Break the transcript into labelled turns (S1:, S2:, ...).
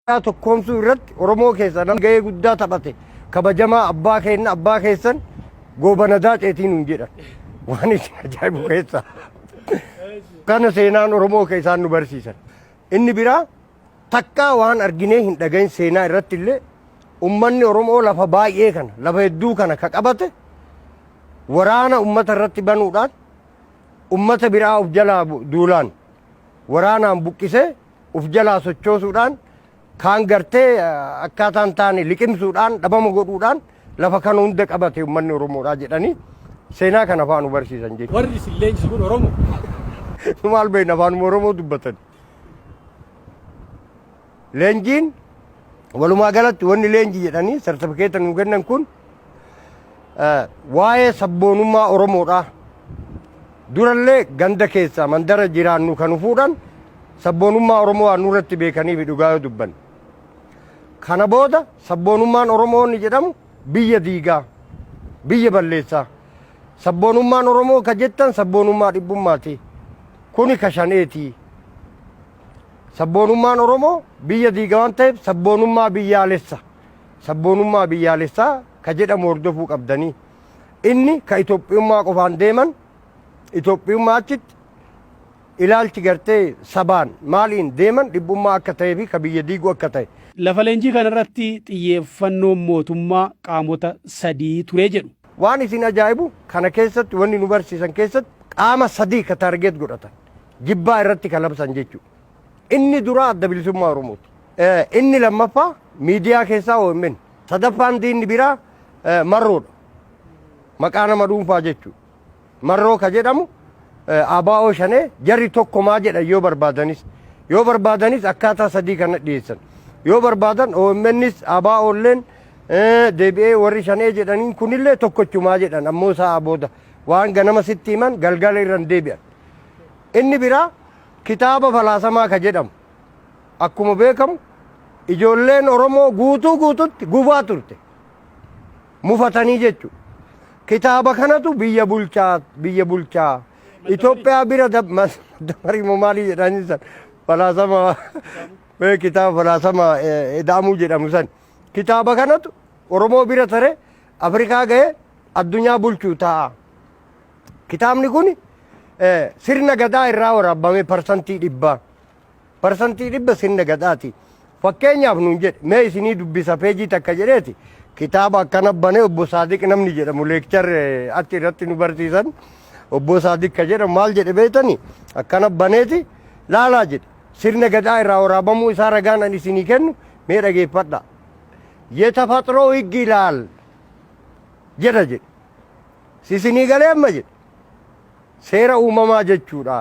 S1: Tokkoomsuu irratti Oromoo keessaa namni gahee guddaa taphate kabajamaa abbaa keenya abbaa keessan Goobana Daaceetii nuun jedhan. Waan isin ajaa'ibu keessaa. Kana seenaan Oromoo keessaan nu barsiisan. Inni biraa takkaa waan arginee hin dhagahin seenaa irratti illee ummanni Oromoo lafa baay'ee kana lafa hedduu kana ka qabate waraana ummata irratti banuudhaan ummata biraa of jalaa duulaan waraanaan buqqisee uf jalaa sochoosuudhaan kaan gartee akkaataan taane liqimsuudhaan dhabama godhuudhaan lafa kana hunda qabate uummanni Oromoodhaa jedhanii seenaa kana afaan nu barsiisan jechuudha.
S2: Warri isin leenjisu kun Oromoo?
S1: Maal beekna, afaanuma Oromoo dubbatan. Leenjiin walumaa galatti wanni leenjii jedhanii sartifikeeta nuu kennan kun waa'ee sabboonummaa Oromoodhaa. Durallee ganda keessaa mandara jiraannu kan fuudhan sabboonummaa Oromoo waan nurratti beekanii fi dhugaa yoo dubbanne. Kana booda sabboonummaan Oromoo inni jedhamu biyya diigaa, biyya balleessaa. Sabboonummaan Oromoo ka jettan sabboonummaa dhibbummaati. Kuni ka shaneeti. Sabboonummaan Oromoo biyya diiga waan ta'eef sabboonummaa biyyaalessa. Sabboonummaa biyyaalessaa ka jedhamu hordofuu qabdanii. Inni ka Itoophiyummaa qofaan deeman Itoophiyummaa achitti ilaalchi gartee sabaan maaliin deeman dhibbummaa akka ta'ee fi ka biyya diigu akka ta'e.
S2: Lafa leenjii kanarratti xiyyeeffannoon mootummaa qaamota sadii ture jedhu.
S1: Waan isin ajaa'ibu kana keessatti wanni nu barsiisan keessatti qaama sadii ka target godhatan jibbaa irratti ka labsan jechuudha. Inni duraa Adda Bilisummaa Oromooti. Inni lammaffaa miidiyaa keessaa OMN. Sadaffaan diinni biraa Marroodha. Maqaa nama dhuunfaa jechuudha. Marroo ka jedhamu ABO shanee jarri tokkomaa jedhan yoo barbaadanis. Yoo barbaadanis akkaataa sadii kana dhiyeessan. Yoo barbaadan OMNs ABOlleen deebi'ee warri shanee jedhaniin kunillee tokkochumaa jedhan, ammoo sa'a booda waan ganama sitti himan galgala irra hin deebi'an. Inni biraa kitaaba falaasamaa ka jedhamu akkuma beekamu ijoolleen Oromoo guutuu guututti gubaa turte. Mufatanii jechuudha. Kitaaba kanatu biyya bulchaa biyya bulchaa. Itoophiyaa bira dabarii moo maalii jedhanii san falaasama kitaaba falaasama ida'amuu jedhamu san. Kitaaba kanatu Oromoo bira tare Afrikaa ga'ee addunyaa bulchuu ta'a. Kitaabni kun sirna gadaa irraa waraabame 100%. 100% sirna gadaati. Fakkeenyaaf nuun jedhe, mee isinii dubbisa peejii takka jedheeti kitaaba akkana banee. Obbo Saadiq namni jedhamu lecturer achi irratti nu barsiisan, obbo Saadiq ka jedhamu, maal jedhe beektani? Akkana baneeti laalaa jedhe. Sirna gadaa irraa waraabamuu isaa ragaan ani isinii kennu mee dhageeffadha. የተፈጥሮ ሕግ ይላል jedha jedhe. Isinii galee amma jedhe. Seera uumamaa jechuudha.